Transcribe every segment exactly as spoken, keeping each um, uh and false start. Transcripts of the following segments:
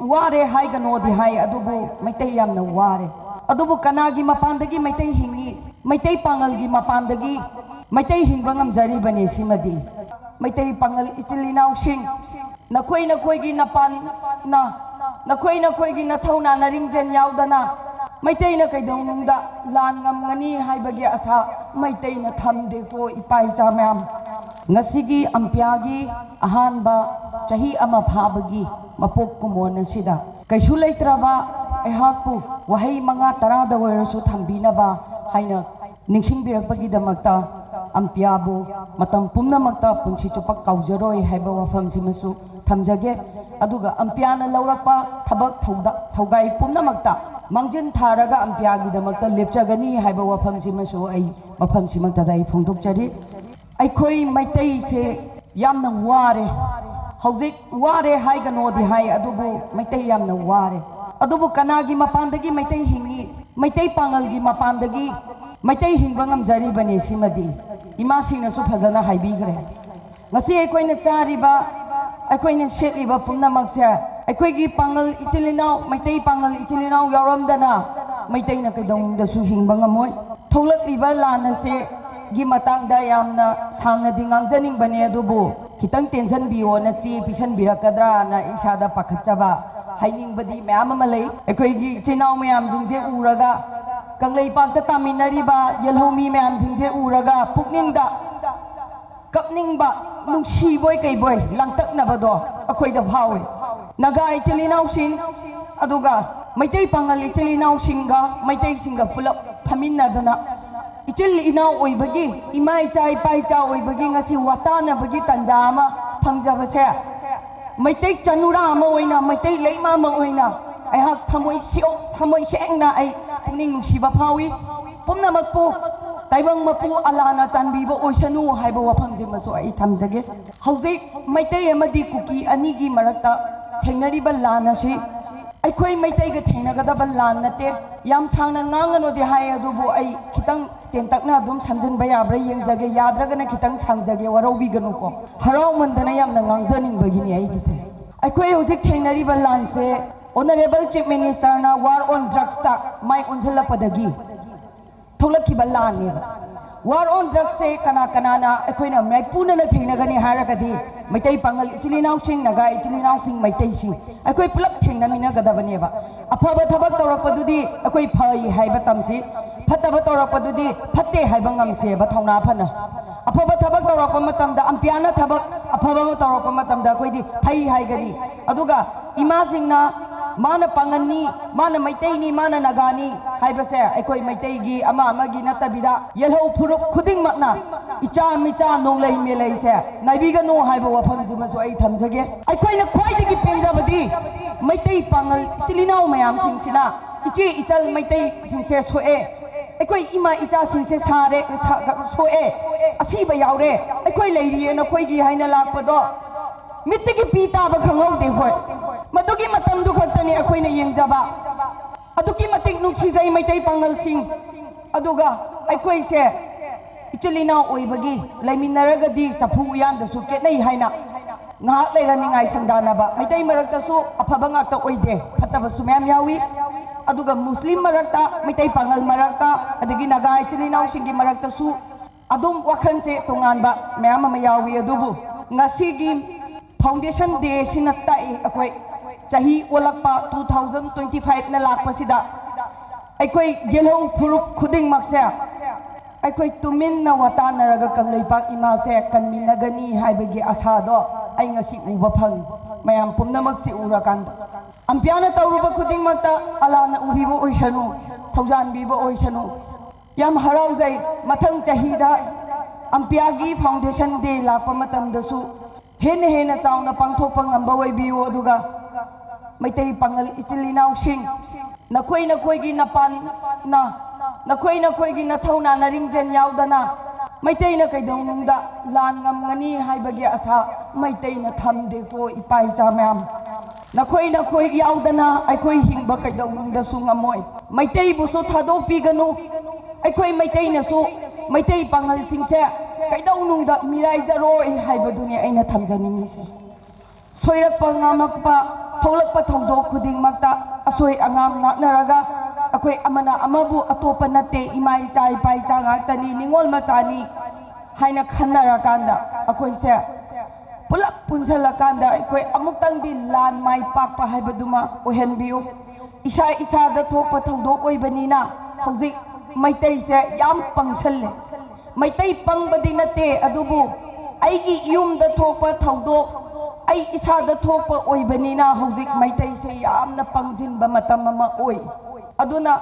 ꯋꯥꯔꯦ ꯍꯥꯏꯒꯅꯣꯗꯤ ꯍꯥꯏ, ꯑꯗꯨꯕꯨ ꯃꯩꯇꯩ ꯌꯥꯝꯅ ꯋꯥꯔꯦ꯫ ꯑꯗꯨꯕꯨ ꯀꯅꯥꯒꯤ ꯃꯄꯥꯟꯗꯒꯤ ꯃꯩꯇꯩ ꯍꯤꯡꯉꯤ? ꯃꯩꯇꯩ ꯄꯥꯉꯜꯒꯤ ꯃꯄꯥꯟꯗꯒꯤ ꯃꯩꯇꯩ ꯍꯤꯡꯕ ꯉꯝꯖꯔꯤꯕꯅꯤ꯫ ꯁꯤꯃꯗꯤ ꯃꯩꯇꯩ ꯄꯥꯉꯜ ꯏꯆꯤꯜ ꯏꯅꯥꯎꯁꯤꯡ, ꯅꯈꯣꯏ ꯅꯈꯣꯏꯒꯤ ꯅꯄꯥꯟꯅ, ꯅꯈꯣꯏ ꯅꯈꯣꯏꯒꯤ ꯅꯊꯧꯅꯥ ꯅꯔꯤꯡꯖꯦꯜ ꯌꯥꯎꯗꯅ ꯃꯩꯇꯩꯅ ꯀꯩꯗꯧꯅꯨꯡꯗ ꯂꯥꯟ ꯉꯝꯒꯅꯤ ꯍꯥꯏꯕꯒꯤ ꯑꯁꯥ ꯃꯩꯇꯩꯅ ꯊꯝꯗꯦꯀꯣ, ꯏꯄꯥ ꯏꯆꯥ ꯃꯌꯥꯝ꯫ ꯉꯁꯤꯒꯤ ꯑꯝꯄꯤꯌꯥꯒꯤ ꯑꯍꯥꯟꯕ ꯆꯍꯤ ꯑꯃ ꯐꯥꯕꯒꯤ ꯃꯄꯣꯛ ꯀꯨꯝꯑꯣꯟ ꯑꯁꯤꯗ ꯀꯩꯁꯨ ꯂꯩꯇ꯭ꯔꯕ ꯑꯩꯍꯥꯛꯄꯨ ꯋꯥꯍꯩ ꯃꯉꯥ ꯇꯔꯥꯗ ꯑꯣꯏꯔꯁꯨ ꯊꯝꯕꯤꯅꯕ ꯍꯥꯏꯅ ꯅꯤꯡꯁꯤꯡꯕꯤꯔꯛꯄꯒꯤꯗꯃꯛꯇ ꯑꯝꯄꯤꯌꯥꯕꯨ ꯃꯇꯝ ꯄꯨꯝꯅꯃꯛꯇ ꯄꯨꯟꯁꯤ ꯆꯨꯞꯄ ꯀꯥꯎꯖꯔꯣꯏ ꯍꯥꯏꯕ ꯋꯥꯐꯝꯁꯤꯃꯁꯨ ꯊꯝꯖꯒꯦ꯫ ꯑꯗꯨꯒ ꯑꯝꯄꯤꯌꯥꯅ ꯂꯧꯔꯛꯄ ꯊꯕꯛ ꯊꯧꯗ-, ꯊꯧꯒꯥꯏ ꯄꯨꯝꯅꯃꯛꯇ ꯃꯥꯡꯖꯤꯟ ꯊꯥꯔꯒ ꯑꯝꯄꯤꯌꯥꯒꯤꯗꯃꯛꯇ ꯂꯦꯞꯆꯒꯅꯤ ꯍꯥꯏꯕ ꯋꯥꯐꯝꯁꯤꯃꯁꯨ ꯑꯩ ꯃꯐꯝꯁꯤꯃꯛꯇꯗ ꯑꯩ ꯐꯣꯡꯗꯣꯛꯆꯔꯤ꯫ ꯑꯩꯈꯣꯏ ꯃꯩꯇꯩꯁꯦ ꯌꯥꯝꯅ ꯋꯥꯔꯦ꯫ ꯍꯧꯖꯤꯛ ꯋꯥꯔꯦ ꯍꯥꯏꯒꯅꯣꯗꯤ ꯍꯥꯏ, ꯑꯗꯨꯕꯨ ꯃꯩꯇꯩ ꯌꯥꯝꯅ ꯋꯥꯔꯦ꯫ ꯑꯗꯨꯕꯨ ꯀꯅꯥꯒꯤ ꯃꯄꯥꯟꯗꯒꯤ ꯃꯩꯇꯩ ꯍꯤꯡꯉꯤ? ꯃꯩꯇꯩ ꯄꯥꯉꯜꯒꯤ ꯃꯄꯥꯟꯗꯒꯤ ꯃꯩꯇꯩ ꯍꯤꯡꯕ ꯉꯝꯖꯔꯤꯕꯅꯤ꯫ ꯁꯤꯃꯗꯤ ꯏꯃꯥꯁꯤꯡꯅꯁꯨ ꯐꯖꯅ ꯍꯥꯏꯕꯤꯈ꯭ꯔꯦ꯫ ꯉꯁꯤ ꯑꯩꯈꯣꯏꯅ ꯆꯥꯔꯤꯕ, ꯑꯩꯈꯣꯏꯅ ꯁꯦꯠꯂꯤꯕ ꯄꯨꯝꯅꯃꯛꯁꯦ ꯑꯩꯈꯣꯏꯒꯤ ꯄꯥꯉꯜ ꯏꯆꯤꯜ ꯏꯅꯥꯎ, ꯃꯩꯇꯩ ꯄꯥꯉꯜ ꯏꯆꯤꯜ ꯏꯅꯥꯎ ꯌꯥꯎꯔꯝꯗꯅ ꯃꯩꯇꯩꯅ ꯀꯩꯗꯧꯅꯨꯡꯗꯁꯨ ꯍꯤꯡꯕ ꯉꯝꯃꯣꯏ꯫ ꯊꯣꯛꯂꯛꯂꯤꯕ ꯂꯥꯟ ꯑꯁꯤꯒꯤ ꯃꯇꯥꯡꯗ ꯌꯥꯝꯅ ꯁꯥꯡꯅꯗꯤ ꯉꯥꯡꯖꯅꯤꯡꯕꯅꯦ, ꯑꯗꯨꯕꯨ ꯈꯤꯇꯪ ꯇꯦꯟꯁꯤꯟꯕꯤꯌꯣꯅ ꯆꯦ ꯄꯤꯁꯟꯕꯤꯔꯛꯀꯗ꯭ꯔꯥꯅ ꯏꯁꯥꯗ ꯄꯥꯈꯠꯆꯕ, ꯍꯥꯏꯅꯤꯡꯕꯗꯤ ꯃꯌꯥꯝ ꯑꯃ ꯂꯩ꯫ ꯑꯩꯈꯣꯏꯒꯤ ꯏꯆꯤꯟ ꯏꯅꯥꯎ ꯃꯌꯥꯝꯁꯤꯡꯁꯦ ꯎꯔꯒ, ꯀꯪꯂꯩꯄꯥꯛꯇ ꯇꯥꯃꯤꯟꯅꯔꯤꯕ ꯌꯦꯜꯍꯧꯃꯤ ꯃꯌꯥꯝꯁꯤꯡꯁꯦ ꯎꯔꯒ ꯄꯨꯛꯅꯤꯡꯗ ꯀꯞꯅꯤꯡꯕ, ꯅꯨꯡꯁꯤꯕꯣꯏ ꯀꯩꯕꯣꯏ ꯂꯥꯡꯇꯛꯅꯕꯗꯣ ꯑꯩꯈꯣꯏꯗ ꯐꯥꯎꯏ꯫ ꯅꯥꯒꯥ ꯏꯆꯤꯜ ꯏꯅꯥꯎꯁꯤꯡ, ꯑꯗꯨꯒ ꯃꯩꯇꯩ ꯄꯥꯉꯜ ꯏꯆꯤꯜ ꯏꯅꯥꯎꯁꯤꯡꯒ ꯃꯩꯇꯩꯁꯤꯡꯒ ꯄꯨꯂꯞ ꯐꯝꯃꯤꯟꯅꯗꯨꯅ ꯏꯆꯤꯜ ꯏꯅꯥꯎ ꯑꯣꯏꯕꯒꯤ, ꯏꯃꯥ ꯏꯆꯥ, ꯏꯄꯥ ꯏꯆꯥ ꯑꯣꯏꯕꯒꯤ ꯉꯁꯤ ꯋꯥꯇꯥꯅꯕꯒꯤ ꯇꯥꯟꯖꯥ ꯑꯃ ꯐꯪꯖꯕꯁꯦ, ꯃꯩꯇꯩ ꯆꯅꯨꯔꯥ ꯑꯃ ꯑꯣꯏꯅ, ꯃꯩꯇꯩ ꯂꯩꯃ ꯑꯃ ꯑꯣꯏꯅ ꯑꯩꯍꯥꯛ ꯊꯃꯣꯏ ꯁꯤꯌꯣ-, ꯊꯃꯣꯏ ꯁꯦꯡꯅ ꯑꯩ ꯄꯨꯛꯅꯤꯡ ꯅꯨꯡꯁꯤꯕ ꯐꯥꯎꯏ꯫ ꯄꯨꯝꯅꯃꯛꯄꯨ ꯇꯥꯏꯕꯪ ꯃꯄꯨ ꯑꯂꯥꯅ ꯆꯥꯟꯕꯤꯕ ꯑꯣꯏꯁꯅꯨ ꯍꯥꯏꯕ ꯋꯥꯐꯝꯁꯤꯃꯁꯨ ꯑꯩ ꯊꯝꯖꯒꯦ꯫ ꯍꯧꯖꯤꯛ ꯃꯩꯇꯩ ꯑꯃꯗꯤ ꯀꯨꯀꯤ ꯑꯅꯤꯒꯤ ꯃꯔꯛꯇ ꯊꯦꯡꯅꯔꯤꯕ ꯂꯥꯟ ꯑꯁꯤ ꯑꯩꯈꯣꯏ ꯃꯩꯇꯩꯒ ꯊꯦꯡꯅꯒꯗꯕ ꯂꯥꯟ ꯅꯠꯇꯦ꯫ ꯌꯥꯝ ꯁꯥꯡꯅ ꯉꯥꯡꯒꯅꯨꯗꯤ ꯍꯥꯏ, ꯑꯗꯨꯕꯨ ꯑꯩ ꯈꯤꯇꯪ ꯇꯦꯟꯇꯛꯅ ꯑꯗꯨꯝ ꯁꯝꯖꯤꯟꯕ ꯌꯥꯕ꯭ꯔꯥ ꯌꯦꯡꯖꯒꯦ, ꯌꯥꯗ꯭ꯔꯒꯅ ꯈꯤꯇꯪ ꯁꯥꯡꯖꯒꯦ, ꯋꯥꯔꯧꯕꯤꯒꯅꯨꯀꯣ꯫ ꯍꯔꯥꯎꯃꯟꯗꯅ ꯌꯥꯝꯅ ꯉꯥꯡꯖꯅꯤꯡꯕꯒꯤꯅꯤ ꯑꯩꯒꯤꯁꯦ꯫ ꯑꯩꯈꯣꯏ ꯍꯧꯖꯤꯛ ꯊꯦꯡꯅꯔꯤꯕ ꯂꯥꯟꯁꯦ Honourable Chief Minister ꯅ War on Drugs ꯇ ꯃꯥꯏ ꯑꯣꯟꯁꯤꯜꯂꯛꯄꯗꯒꯤ ꯊꯣꯛꯂꯛꯈꯤꯕ ꯂꯥꯟꯅꯦꯕ꯫ War on Drugs ꯁꯦ ꯀꯅꯥ ꯀꯅꯥꯅ ꯑꯩꯈꯣꯏꯅ ꯃꯥꯏꯄꯨꯅꯅ ꯊꯦꯡꯅꯒꯅꯤ ꯍꯥꯏꯔꯒꯗꯤ, ꯃꯩꯇꯩ ꯄꯥꯉꯜ ꯏꯆꯤꯜ ꯏꯅꯥꯎꯁꯤꯡ, ꯅꯥꯒꯥ ꯏꯆꯤꯜ ꯏꯅꯥꯎꯁꯤꯡ, ꯃꯩꯇꯩꯁꯤꯡ, ꯑꯩꯈꯣꯏ ꯄꯨꯂꯞ ꯊꯦꯡꯅꯃꯤꯟꯅꯒꯗꯕꯅꯦꯕ꯫ ꯑꯐꯕ ꯊꯕꯛ ꯇꯧꯔꯛꯄꯗꯨꯗꯤ ꯑꯩꯈꯣꯏ ꯐꯩ ꯍꯥꯏꯕ ꯇꯝꯁꯤ, ꯐꯠꯇꯕ ꯇꯧꯔꯛꯄꯗꯨꯗꯤ ꯐꯠꯇꯦ ꯍꯥꯏꯕ ꯉꯝꯁꯦꯕ ꯊꯧꯅꯥ ꯐꯅ꯫ ꯑꯐꯕ ꯊꯕꯛ ꯇꯧꯔꯛꯄ ꯃꯇꯝꯗ, ꯑꯝꯄꯤꯌꯥꯅ ꯊꯕꯛ ꯑꯐꯕ ꯑꯃ ꯇꯧꯔꯛꯄ ꯃꯇꯝꯗ ꯑꯩꯈꯣꯏꯗꯤ ꯐꯩ ꯍꯥꯏꯒꯅꯤ꯫ ꯑꯗꯨꯒ ꯏꯃꯥꯁꯤꯡꯅ ꯃꯥꯅ ꯄꯥꯉꯜꯅꯤ, ꯃꯥꯅ ꯃꯩꯇꯩꯅꯤ, ꯃꯥꯅ ꯅꯥꯒꯥꯅꯤ ꯍꯥꯏꯕꯁꯦ ꯑꯩꯈꯣꯏ ꯃꯩꯇꯩꯒꯤ ꯑꯃ ꯑꯃꯒꯤ ꯅꯠꯇꯕꯤꯗ, ꯌꯦꯜꯍꯧ ꯐꯨꯔꯨꯞ ꯈꯨꯗꯤꯡꯃꯛꯅ ꯏꯆꯥ ꯃꯤꯆꯥ ꯅꯣꯡꯂꯩ ꯃꯦꯂꯩꯁꯦ ꯅꯥꯏꯕꯤꯒꯅꯨ ꯍꯥꯏꯕ ꯋꯥꯐꯝꯁꯤꯃꯁꯨ ꯑꯩ ꯊꯝꯖꯒꯦ꯫ ꯑꯩꯈꯣꯏꯅ ꯈ꯭ꯋꯥꯏꯗꯒꯤ ꯄꯦꯟꯖꯕꯗꯤ ꯃꯩꯇꯩ ꯄꯥꯉꯜ ꯏꯆꯤꯜ ꯏꯅꯥꯎ ꯃꯌꯥꯝꯁꯤꯡꯁꯤꯅ, ꯏꯆꯦ ꯏꯆꯜ ꯃꯩꯇꯩꯁꯤꯡꯁꯦ ꯁꯣꯛꯑꯦ, ꯑꯩꯈꯣꯏ ꯏꯃꯥ ꯏꯆꯥꯁꯤꯡꯁꯦ ꯁꯥꯔꯦ, ꯁꯥ-, ꯁꯣꯛꯑꯦ, ꯑꯁꯤꯕ ꯌꯥꯎꯔꯦ, ꯑꯩꯈꯣꯏ ꯂꯩꯔꯤꯌꯦ ꯅꯈꯣꯏꯒꯤ ꯍꯥꯏꯅ ꯂꯥꯛꯄꯗꯣ ꯃꯤꯠꯇꯒꯤ ꯄꯤ ꯇꯥꯕ ꯈꯪꯍꯧꯗꯦ꯫ ꯍꯣꯏ, ꯃꯗꯨꯒꯤ ꯃꯇꯝꯗꯨ ꯈꯛꯇꯅꯤ ꯑꯩꯈꯣꯏꯅ ꯌꯦꯡꯖꯕ꯫ ꯑꯗꯨꯛꯀꯤ ꯃꯇꯤꯛ ꯅꯨꯡꯁꯤꯖꯩ ꯃꯩꯇꯩ ꯄꯥꯉꯜꯁꯤꯡ꯫ ꯑꯗꯨꯒ ꯑꯩꯈꯣꯏꯁꯦ ꯏꯆꯤꯜ ꯏꯅꯥꯎ ꯑꯣꯏꯕꯒꯤ ꯂꯩꯃꯤꯟꯅꯔꯒꯗꯤ ꯆꯐꯨ ꯎꯌꯥꯟꯗꯁꯨ ꯈꯦꯠꯅꯩ ꯍꯥꯏꯅ ꯉꯥꯏꯍꯥꯛ ꯂꯩꯔ ꯅꯤꯡꯉꯥꯏ ꯁꯪꯗꯥꯅꯕ꯫ ꯃꯩꯇꯩ ꯃꯔꯛꯇꯁꯨ ꯑꯐꯕ ꯉꯥꯛꯇ ꯑꯣꯏꯗꯦ, ꯐꯠꯇꯕꯁꯨ ꯃꯌꯥꯝ ꯌꯥꯎꯏ꯫ ꯑꯗꯨꯒ ꯃꯨꯁꯂꯤꯝ ꯃꯔꯛꯇ, ꯃꯩꯇꯩ ꯄꯥꯉꯜ ꯃꯔꯛꯇ, ꯑꯗꯒꯤ ꯅꯥꯒꯥ ꯏꯆꯤꯜ ꯏꯅꯥꯎꯁꯤꯡꯒꯤ ꯃꯔꯛꯇꯁꯨ ꯑꯗꯨꯝ ꯋꯥꯈꯜꯁꯦ ꯇꯣꯉꯥꯟꯕ ꯃꯌꯥꯝ ꯑꯃ ꯌꯥꯎꯏ꯫ ꯑꯗꯨꯕꯨ ꯉꯁꯤꯒꯤ Foundation Day ꯁꯤꯅ ꯇꯥꯛꯏ, ꯑꯩꯈꯣꯏ ꯆꯍꯤ ꯑꯣꯜꯂꯛꯄ two thousand twenty five ꯅ ꯂꯥꯛꯄꯁꯤꯗ ꯑꯩꯈꯣꯏ ꯌꯦꯜꯍꯧ ꯐꯨꯔꯨꯞ ꯈꯨꯗꯤꯡꯃꯛꯁꯦ ꯑꯩꯈꯣꯏ ꯇꯨꯃꯤꯟꯅ ꯋꯥꯇꯥꯟꯅꯔꯒ ꯀꯪꯂꯩꯄꯥꯛ ꯏꯃꯥꯁꯦ ꯀꯟꯃꯤꯟꯅꯒꯅꯤ ꯍꯥꯏꯕꯒꯤ ꯑꯁꯥꯗꯣ ꯑꯩ ꯉꯁꯤ ꯎꯕ ꯐꯪꯉꯤ꯫ ꯃꯌꯥꯝ ꯄꯨꯝꯅꯃꯛꯁꯤ ꯎꯔꯀꯥꯟꯗ ꯑꯝꯄꯤꯌꯥꯅ ꯇꯧꯔꯨꯕ ꯈꯨꯗꯤꯡꯃꯛꯇ ꯑꯜꯂꯥꯅ ꯎꯕꯤꯕ ꯑꯣꯏꯁꯅꯨ, ꯊꯧꯖꯥꯟꯕꯤꯕ ꯑꯣꯏꯁꯅꯨ꯫ ꯌꯥꯝ ꯍꯔꯥꯎꯖꯩ꯫ ꯃꯊꯪ ꯆꯍꯤꯗ ꯑꯝꯄꯤꯌꯥꯒꯤ Foundation Day ꯂꯥꯛꯄ ꯃꯇꯝꯗꯁꯨ ꯍꯦꯟꯅ ꯍꯦꯟꯅ ꯆꯥꯎꯅ ꯄꯥꯡꯊꯣꯛꯄ ꯉꯝꯕ ꯑꯣꯏꯕꯤꯌꯨ꯫ ꯑꯗꯨꯒ ꯃꯩꯇꯩ ꯄꯥꯉꯜ ꯏꯆꯤꯜ ꯏꯅꯥꯎꯁꯤꯡ, ꯅꯈꯣꯏ ꯅꯈꯣꯏꯒꯤ ꯅꯄꯥꯟꯅ, ꯅꯈꯣꯏ ꯅꯈꯣꯏꯒꯤ ꯅꯊꯧꯅꯥ ꯅꯔꯤꯡꯖꯦꯜ ꯌꯥꯎꯗꯅ ꯃꯩꯇꯩꯅ ꯀꯩꯗꯧꯅꯨꯡꯗ ꯂꯥꯟ ꯉꯝꯒꯅꯤ ꯍꯥꯏꯕꯒꯤ ꯑꯁꯥ ꯃꯩꯇꯩꯅ ꯊꯝꯗꯦꯀꯣ ꯏꯄꯥ ꯏꯆꯥ ꯃꯌꯥꯝ꯫ ꯅꯈꯣꯏ ꯅꯈꯣꯏ ꯌꯥꯎꯗꯅ ꯑꯩꯈꯣꯏ ꯍꯤꯡꯕ ꯀꯩꯗꯧꯅꯨꯡꯗꯁꯨ ꯉꯝꯃꯣꯏ꯫ ꯃꯩꯇꯩꯕꯨꯁꯨ ꯊꯥꯗꯣꯛꯄꯤꯒꯅꯨ꯫ ꯑꯩꯈꯣꯏ ꯃꯩꯇꯩꯅꯁꯨ ꯃꯩꯇꯩ ꯄꯥꯉꯜꯁꯤꯡꯁꯦ ꯀꯩꯗꯧꯅꯨꯡꯗ ꯃꯤꯔꯥꯏꯖꯔꯣꯏ ꯍꯥꯏꯕꯗꯨꯅꯤ ꯑꯩꯅ ꯊꯝꯖꯅꯤꯡꯉꯤꯁꯦ꯫ ꯁꯣꯏꯔꯛꯄ ꯉꯥꯝꯂꯛꯄ ꯊꯣꯛꯂꯛꯄ ꯊꯧꯗꯣꯛ ꯈꯨꯗꯤꯡꯃꯛꯇ ꯑꯁꯣꯏ ꯑꯉꯥꯝ ꯉꯥꯛꯅꯔꯒ ꯑꯩꯈꯣꯏ ꯑꯃꯅ ꯑꯃꯕꯨ ꯑꯇꯣꯞꯄ ꯅꯠꯇꯦ, ꯏꯃꯥ ꯏꯆꯥ ꯏꯄꯥ ꯏꯆꯥ ꯉꯥꯛꯇꯅꯤ, ꯅꯤꯉꯣꯜ ꯃꯆꯥꯅꯤ ꯍꯥꯏꯅ ꯈꯟꯅꯔꯀꯥꯟꯗ ꯑꯩꯈꯣꯏꯁꯦ ꯄꯨꯂꯞ ꯄꯨꯟꯁꯤꯜꯂꯀꯥꯟꯗ ꯑꯩꯈꯣꯏ ꯑꯃꯨꯛꯇꯪꯗꯤ ꯂꯥꯟ ꯃꯥꯏ ꯄꯥꯛꯄ ꯍꯥꯏꯕꯗꯨꯃ ꯑꯣꯏꯍꯟꯕꯤꯌꯨ꯫ ꯏꯁꯥ ꯏꯁꯥꯗ ꯊꯣꯛꯄ ꯊꯧꯗꯣꯛ ꯑꯣꯏꯕꯅꯤꯅ ꯍꯧꯖꯤꯛ ꯃꯩꯇꯩꯁꯦ ꯌꯥꯝ ꯄꯪꯁꯜꯂꯦ꯫ ꯃꯩꯇꯩ ꯄꯪꯕꯗꯤ ꯅꯠꯇꯦ, ꯑꯗꯨꯕꯨ ꯑꯩꯒꯤ ꯌꯨꯝꯗ ꯊꯣꯛꯄ ꯊꯧꯗꯣꯛ, ꯑꯩ ꯏꯁꯥꯗ ꯊꯣꯛꯄ ꯑꯣꯏꯕꯅꯤꯅ ꯍꯧꯖꯤꯛ ꯃꯩꯇꯩꯁꯦ ꯌꯥꯝꯅ ꯄꯪꯁꯤꯟꯕ ꯃꯇꯝ ꯑꯃ ꯑꯣꯏ꯫ ꯑꯗꯨꯅ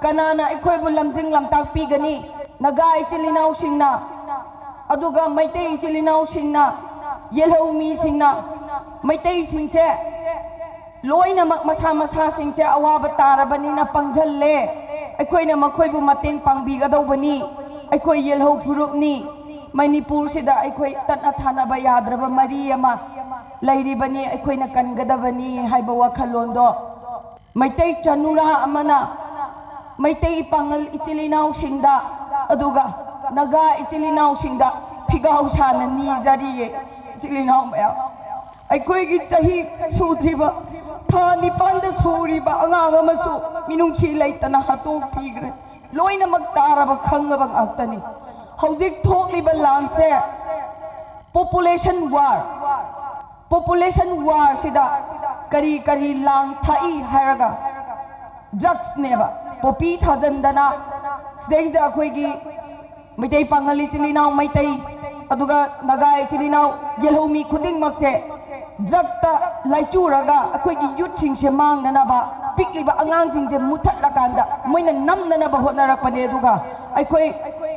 ꯀꯅꯥꯅ ꯑꯩꯈꯣꯏꯕꯨ ꯂꯝꯖꯤꯡ ꯂꯝꯇꯥꯛꯄꯤꯒꯅꯤ? ꯅꯒꯥ ꯏꯆꯤꯜ ꯏꯅꯥꯎꯁꯤꯡꯅ, ꯑꯗꯨꯒ ꯃꯩꯇꯩ ꯏꯆꯤꯜ ꯏꯅꯥꯎꯁꯤꯡꯅ, ꯌꯦꯜꯍꯧ ꯃꯤꯁꯤꯡꯅ, ꯃꯩꯇꯩꯁꯤꯡꯁꯦ ꯂꯣꯏꯅꯃꯛ ꯃꯁꯥ ꯃꯁꯥꯁꯤꯡꯁꯦ ꯑꯋꯥꯕ ꯇꯥꯔꯕꯅꯤꯅ ꯄꯪꯁꯜꯂꯦ꯫ ꯑꯩꯈꯣꯏꯅ ꯃꯈꯣꯏꯕꯨ ꯃꯇꯦꯡ ꯄꯥꯡꯕꯤꯒꯗꯧꯕꯅꯤ꯫ ꯑꯩꯈꯣꯏ ꯌꯦꯜꯍꯧ ꯐꯨꯔꯨꯞꯅꯤ꯫ ꯃꯅꯤꯄꯨꯔꯁꯤꯗ ꯑꯩꯈꯣꯏ ꯇꯠꯅ ꯊꯥꯅꯕ ꯌꯥꯗ꯭ꯔꯕ ꯃꯔꯤ ꯑꯃ ꯂꯩꯔꯤꯕꯅꯤ, ꯑꯩꯈꯣꯏꯅ ꯀꯟꯒꯗꯕꯅꯤ ꯍꯥꯏꯕ ꯋꯥꯈꯜꯂꯣꯟꯗꯣ ꯃꯩꯇꯩ ꯆꯅꯨꯔꯥ ꯑꯃꯅ ꯃꯩꯇꯩ ꯄꯥꯉꯜ ꯏꯆꯤꯜ ꯏꯅꯥꯎꯁꯤꯡꯗ, ꯑꯗꯨꯒ ꯅꯒꯥ ꯏꯆꯤꯜ ꯏꯅꯥꯎꯁꯤꯡꯗ ꯐꯤꯒꯥꯎ ꯁꯥꯅ ꯅꯤꯖꯔꯤꯌꯦ꯫ ꯏꯆꯤꯜ ꯏꯅꯥꯎ ꯃꯌꯥꯝ, ꯑꯩꯈꯣꯏꯒꯤ ꯆꯍꯤ ꯁꯨꯗ꯭ꯔꯤꯕ, ꯊꯥ ꯅꯤꯄꯥꯟꯗ ꯁꯨꯔꯤꯕ ꯑꯉꯥꯡ ꯑꯃꯁꯨ ꯃꯤꯅꯨꯡꯁꯤ ꯂꯩꯇꯅ ꯍꯥꯠꯇꯣꯛꯄꯤꯈ꯭ꯔꯦ꯫ ꯂꯣꯏꯅꯃꯛ ꯇꯥꯔꯕ ꯈꯪꯉꯕ ꯉꯥꯛꯇꯅꯤ꯫ ꯍꯧꯖꯤꯛ ꯊꯣꯛꯂꯤꯕ ꯂꯥꯟꯁꯦ population war, population warꯁꯤꯗ ꯀꯔꯤ ꯀꯔꯤ ꯂꯥꯡ ꯊꯥꯛꯏ ꯍꯥꯏꯔꯒ drugsꯅꯦꯕ꯫ ꯄꯣꯄꯤ ꯊꯥꯖꯟꯗꯅ ꯁꯤꯗꯩꯁꯤꯗ ꯑꯩꯈꯣꯏꯒꯤ ꯃꯩꯇꯩ ꯄꯥꯉꯜ ꯏꯆꯤꯜ ꯏꯅꯥꯎ ꯃꯩꯇꯩ, ꯑꯗꯨꯒ ꯅꯒꯥ ꯏꯆꯤꯜ ꯏꯅꯥꯎ ꯌꯦꯜꯍꯧꯃꯤ ꯈꯨꯗꯤꯡꯃꯛꯁꯦ drugꯇ ꯂꯥꯏꯆꯨꯔꯒ ꯑꯩꯈꯣꯏꯒꯤ youthꯁꯤꯡꯁꯦ ꯃꯥꯡꯅꯅꯕ, ꯄꯤꯛꯂꯤꯕ ꯑꯉꯥꯡꯁꯤꯡꯁꯦ ꯃꯨꯊꯠꯂꯀꯥꯟꯗ ꯃꯣꯏꯅ ꯅꯝꯅꯅꯕ ꯍꯣꯠꯅꯔꯛꯄꯅꯦ꯫ ꯑꯗꯨꯒ ꯑꯩꯈꯣꯏ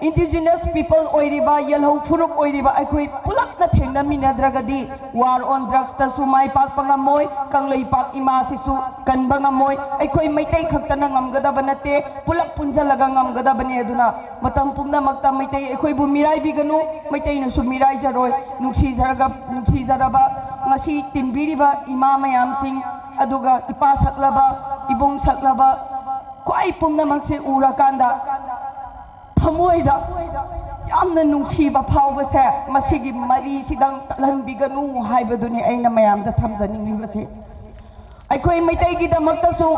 indigenous people ꯑꯣꯏꯔꯤꯕ, ꯌꯦꯜꯍꯧ ꯐꯨꯔꯨꯞ ꯑꯣꯏꯔꯤꯕ ꯑꯩꯈꯣꯏ ꯄꯨꯂꯞꯅ ꯊꯦꯡꯅꯃꯤꯟꯅꯗ꯭ꯔꯒꯗꯤ war on drugsꯇꯁꯨ ꯃꯥꯏ ꯄꯥꯛꯄ ꯉꯝꯃꯣꯏ, ꯀꯪꯂꯩꯄꯥꯛ ꯏꯃꯥꯁꯤꯁꯨ ꯀꯟꯕ ꯉꯝꯃꯣꯏ꯫ ꯑꯩꯈꯣꯏ ꯃꯩꯇꯩ ꯈꯛꯇꯅ ꯉꯝꯒꯗꯕ ꯅꯠꯇꯦ, ꯄꯨꯂꯞ ꯄꯨꯟꯁꯤꯜꯂꯒ ꯉꯝꯒꯗꯕꯅꯦ꯫ ꯑꯗꯨꯅ ꯃꯇꯝ ꯄꯨꯝꯅꯃꯛꯇ ꯃꯩꯇꯩ ꯑꯩꯈꯣꯏꯕꯨ ꯃꯤꯔꯥꯏꯕꯤꯒꯅꯨ, ꯃꯩꯇꯩꯅꯁꯨ ꯃꯤꯔꯥꯏꯖꯔꯣꯏ꯫ ꯅꯨꯡꯁꯤꯖꯔꯒ, ꯅꯨꯡꯁꯤꯖꯔꯕ ꯉꯁꯤ ꯇꯤꯟꯕꯤꯔꯤꯕ ꯏꯃꯥ ꯃꯌꯥꯝꯁꯤꯡ, ꯑꯗꯨꯒ ꯏꯄꯥ ꯁꯛꯂꯕ, ꯏꯕꯨꯡ ꯁꯛꯂꯕ, ꯈ꯭ꯋꯥꯏ ꯄꯨꯝꯅꯃꯛꯁꯦ ꯎꯔꯀꯥꯟꯗ ꯊꯃꯣꯏꯗ ꯌꯥꯝꯅ ꯅꯨꯡꯁꯤꯕ ꯐꯥꯎꯕꯁꯦ ꯃꯁꯤꯒꯤ ꯃꯔꯤꯁꯤꯗꯪ ꯇꯠꯍꯟꯕꯤꯒꯅꯨ ꯍꯥꯏꯕꯗꯨꯅꯤ ꯑꯩꯅ ꯃꯌꯥꯝꯗ ꯊꯝꯖꯅꯤꯡꯂꯤꯕꯁꯤ꯫ ꯑꯩꯈꯣꯏ ꯃꯩꯇꯩꯒꯤꯗꯃꯛꯇꯁꯨ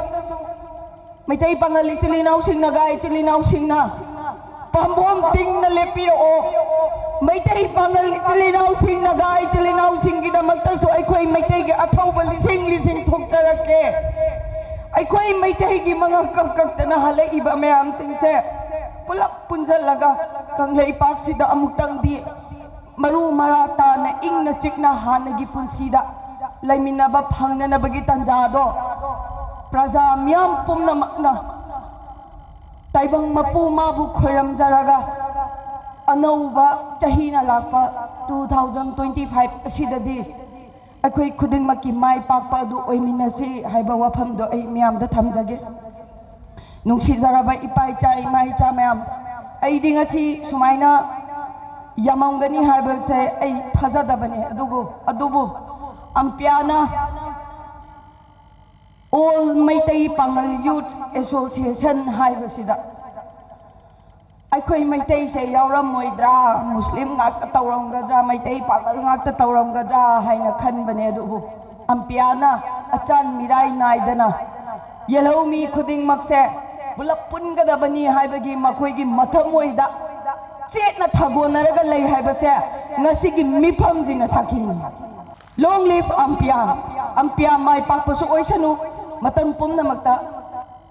ꯃꯩꯇꯩ ꯄꯥꯉꯜ ꯏꯆꯤꯜ ꯏꯅꯥꯎꯁꯤꯡ, ꯅꯥꯒꯥ ꯏꯆꯤꯜ ꯏꯅꯥꯎꯁꯤꯡꯅ ꯄꯥꯝꯕꯣꯝ ꯇꯤꯡꯅ ꯂꯦꯞꯄꯤꯔꯛꯑꯣ꯫ ꯃꯩꯇꯩ ꯄꯥꯉꯜ ꯏꯆꯤꯜ ꯏꯅꯥꯎꯁꯤꯡ, ꯅꯥꯒꯥ ꯏꯆꯤꯜ ꯏꯅꯥꯎꯁꯤꯡꯒꯤꯗꯃꯛꯇꯁꯨ ꯑꯩꯈꯣꯏ ꯃꯩꯇꯩꯒꯤ ꯑꯊꯧꯕ ꯂꯤꯁꯤꯡ ꯂꯤꯁꯤꯡ ꯊꯣꯛꯆꯔꯛꯀꯦ꯫ ꯑꯩꯈꯣꯏ ꯃꯩꯇꯩꯒꯤ ꯃꯉꯛ ꯀꯛ ꯀꯛꯇꯅ ꯍꯜꯂꯛꯏꯕ ꯃꯌꯥꯝꯁꯤꯡꯁꯦ ꯄꯨꯂꯞ ꯄꯨꯟꯁꯤꯜꯂꯒ ꯀꯪꯂꯩꯄꯥꯛꯁꯤꯗ ꯑꯃꯨꯛꯇꯪꯗꯤ ꯃꯔꯨ ꯃꯔꯥ ꯇꯥꯅ ꯏꯪꯅ ꯆꯤꯛꯅ ꯍꯥꯟꯅꯒꯤ ꯄꯨꯟꯁꯤꯗ ꯂꯩꯃꯤꯟꯅꯕ ꯐꯪꯅꯅꯕꯒꯤ ꯇꯥꯟꯖꯥꯗꯣ ꯄ꯭ꯔꯖꯥ ꯃꯤꯌꯥꯝ ꯄꯨꯝꯅꯃꯛꯅ ꯇꯥꯏꯕꯪ ꯃꯄꯨ ꯃꯥꯕꯨ ꯈꯣꯏꯔꯝꯖꯔꯒ ꯑꯅꯧꯕ ꯆꯍꯤꯅ ꯂꯥꯛꯄ two thousand twenty five ꯑꯁꯤꯗꯗꯤ ꯑꯩꯈꯣꯏ ꯈꯨꯗꯤꯡꯃꯛꯀꯤ ꯃꯥꯏ ꯄꯥꯛꯄ ꯑꯗꯨ ꯑꯣꯏꯃꯤꯟꯅꯁꯤ ꯍꯥꯏꯕ ꯋꯥꯐꯝꯗꯣ ꯑꯩ ꯃꯤꯌꯥꯝꯗ ꯊꯝꯖꯒꯦ꯫ ꯅꯨꯡꯁꯤꯖꯔꯕ ꯏꯄꯥ ꯏꯆꯥ, ꯏꯃꯥ ꯏꯆꯥ ꯃꯌꯥꯝ, ꯑꯩꯗꯤ ꯉꯁꯤ ꯁꯨꯃꯥꯏꯅ ꯌꯥꯝꯃꯝꯒꯅꯤ ꯍꯥꯏꯕꯁꯦ ꯑꯩ ꯊꯥꯖꯗꯕꯅꯦ꯫ ꯑꯗꯨꯕꯨ, ꯑꯗꯨꯕꯨ ꯑꯝꯄꯤꯌꯥꯅ All ꯃꯩꯇꯩ ꯄꯥꯉꯜ Youth Association ꯍꯥꯏꯕꯁꯤꯗ ꯑꯩꯈꯣꯏ ꯃꯩꯇꯩꯁꯦ ꯌꯥꯎꯔꯝꯃꯣꯏꯗ꯭ꯔꯥ, ꯃꯨꯁꯂꯤꯝ ꯉꯥꯛꯇ ꯇꯧꯔꯝꯒꯗ꯭ꯔꯥ, ꯃꯩꯇꯩ ꯄꯥꯉꯜ ꯉꯥꯛꯇ ꯇꯧꯔꯝꯒꯗ꯭ꯔꯥ ꯍꯥꯏꯅ ꯈꯟꯕꯅꯦ꯫ ꯑꯗꯨꯕꯨ ꯑꯝꯄꯤꯌꯥꯅ ꯑꯆꯥꯟ ꯃꯤꯔꯥꯏ ꯅꯥꯏꯗꯅ ꯌꯦꯜꯍꯧꯃꯤ ꯈꯨꯗꯤꯡꯃꯛꯁꯦ ꯄꯨꯂꯞ ꯄꯨꯟꯒꯗꯕꯅꯤ ꯍꯥꯏꯕꯒꯤ ꯃꯈꯣꯏꯒꯤ ꯃꯊꯃꯣꯏꯗ ꯆꯦꯠꯅ ꯊꯥꯒꯣꯟꯅꯔꯒ ꯂꯩ ꯍꯥꯏꯕꯁꯦ ꯉꯁꯤꯒꯤ ꯃꯤꯐꯝꯁꯤꯅ ꯁꯥꯈꯤꯅꯤ꯫ Long live ꯑꯝꯄꯤꯌꯥ! ꯑꯝꯄꯤꯌꯥ ꯃꯥꯏ ꯄꯥꯛꯄꯁꯨ ꯑꯣꯏꯁꯅꯨ, ꯃꯇꯝ ꯄꯨꯝꯅꯃꯛꯇ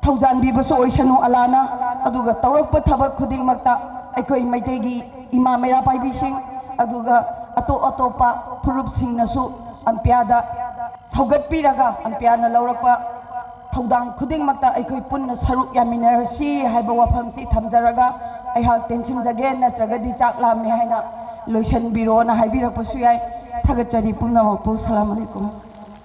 ꯊꯧꯖꯥꯟꯕꯤꯕꯁꯨ ꯑꯣꯏꯁꯅꯨ ꯑꯂꯥꯅ꯫ ꯑꯗꯨꯒ ꯇꯧꯔꯛꯄ ꯊꯕꯛ ꯈꯨꯗꯤꯡꯃꯛꯇ ꯑꯩꯈꯣꯏ ꯃꯩꯇꯩꯒꯤ ꯏꯃꯥ ꯃꯩꯔꯥ ꯄꯥꯏꯕꯤꯁꯤꯡ, ꯑꯗꯨꯒ ꯑꯇꯣꯞ ꯑꯇꯣꯞꯄ ꯐꯨꯔꯨꯞꯁꯤꯡꯅꯁꯨ ꯑꯝꯄꯤꯌꯥꯗ ꯁꯧꯒꯠꯄꯤꯔꯒ ꯑꯝꯄꯤꯌꯥꯅ ꯂꯧꯔꯛꯄ ꯊꯧꯗꯥꯡ ꯈꯨꯗꯤꯡꯃꯛꯇ ꯑꯩꯈꯣꯏ ꯄꯨꯟꯅ ꯁꯔꯨꯛ ꯌꯥꯃꯤꯟꯅꯔꯁꯤ ꯍꯥꯏꯕ ꯋꯥꯐꯝꯁꯤ ꯊꯝꯖꯔꯒ ꯑꯩꯍꯥꯛ ꯇꯦꯟꯁꯤꯟꯖꯒꯦ꯫ ꯅꯠꯇ꯭ꯔꯒꯗꯤ ꯆꯥꯛ ꯂꯥꯝꯃꯦ ꯍꯥꯏꯅ ꯂꯣꯏꯁꯤꯟꯕꯤꯔꯣꯅ ꯍꯥꯏꯕꯤꯔꯛꯄꯁꯨ ꯌꯥꯏ꯫ ꯊꯥꯒꯠꯆꯔꯤ ꯄꯨꯝꯅꯃꯛꯄꯨ꯫ ꯁꯂꯥꯝ ꯑꯂꯩꯀꯨꯝ꯫